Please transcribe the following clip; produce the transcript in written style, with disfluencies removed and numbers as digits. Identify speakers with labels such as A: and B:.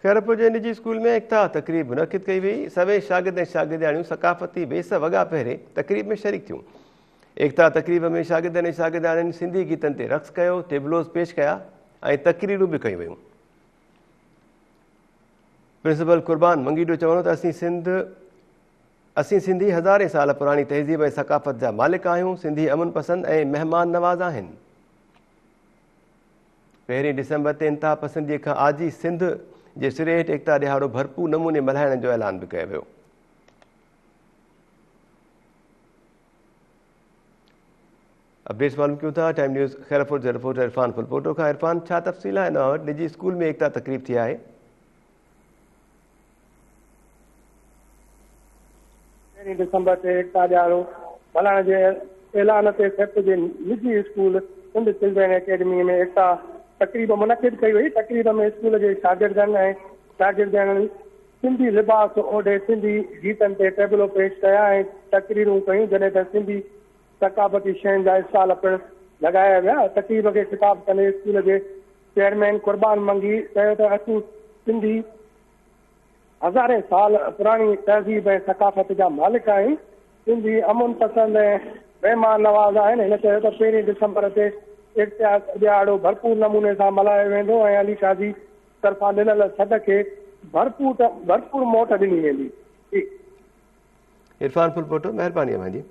A: خيرپور جي نجي اسڪول ۾ ايڪتا تقريب منعقد ڪئي وئي، سوين شاگرد ۽ شاگردياڻيون ثقافتي ويس وڳا پهري تقريب ۾ شريڪ ٿيون. ايڪتا تقريب ۾ شاگردن ۽ شاگردياڻين سنڌي گيتن تي رقص ڪيو، ٽيبلوز پيش ڪيا ۽ تقريرون به ڪيون ويون. پرنسپل قربان منگي جو چوڻ هو ته اسين سنڌ اسين سنڌي هزارين سال پراڻي تهذيب ۽ ثقافت جا مالڪ آهيون، سنڌي امن پسند ۽ مهمان نواز آهن. پهرين ڊسمبر تي انتها پسندي کان آجي سنڌ جي سري هيٺ ايڪتا ڏهاڙو ڀرپور نموني ملهائڻ جو اعلان به ڪيو ويو. اپڊيٽس معلوم ڪيون ٿا ٽائيم نيوز خيرپور جي رپورٽر عرفان ڦلپوٽو کان عرفان ڇا تفصيل آهي اوهان وٽ نجي اسڪول ۾ ايڪتا تقريب ٿي آهي.
B: پهرين ڊسمبر تي ايڪتا ڏهاڙو ملهائڻ جي اعلان تي خيرپور جي نجي اسڪول سنڌ چلڊرين اڪيڊمي ۾ ايڪتا تقريب منعقد ڪئي وئي. تقريب ۾ اسڪول جي شاگردن ۽ شاگردياڻين سنڌي لباس اوڍي سنڌي گيتن تي ٽيبلو پيش ڪيا ۽ تقريرون ڪيون جڏهن ته سنڌي ثقافتي شين جا اسٽال پڻ لڳايا ويا. تقريب کي خطاب ڪندي اسڪول جي چيئرمين قربان منگي چيو ته اسين سنڌي هزارين سال پراڻي تهذيب ۽ ثقافت جا مالڪ آهيون، سنڌي امن پسند ۽ مهمان نواز آهن. هن چيو ته پهرين ڊسمبر تي ايڪتا ڏهاڙو ڀرپور نموني سان ملهايو ويندو ۽ علي قاضي طرفان ڏنل سڏ کي ڀرپور موٽ ڏني ويندي.
A: عرفان ڦلپوٽو مهرباني اوهان جي.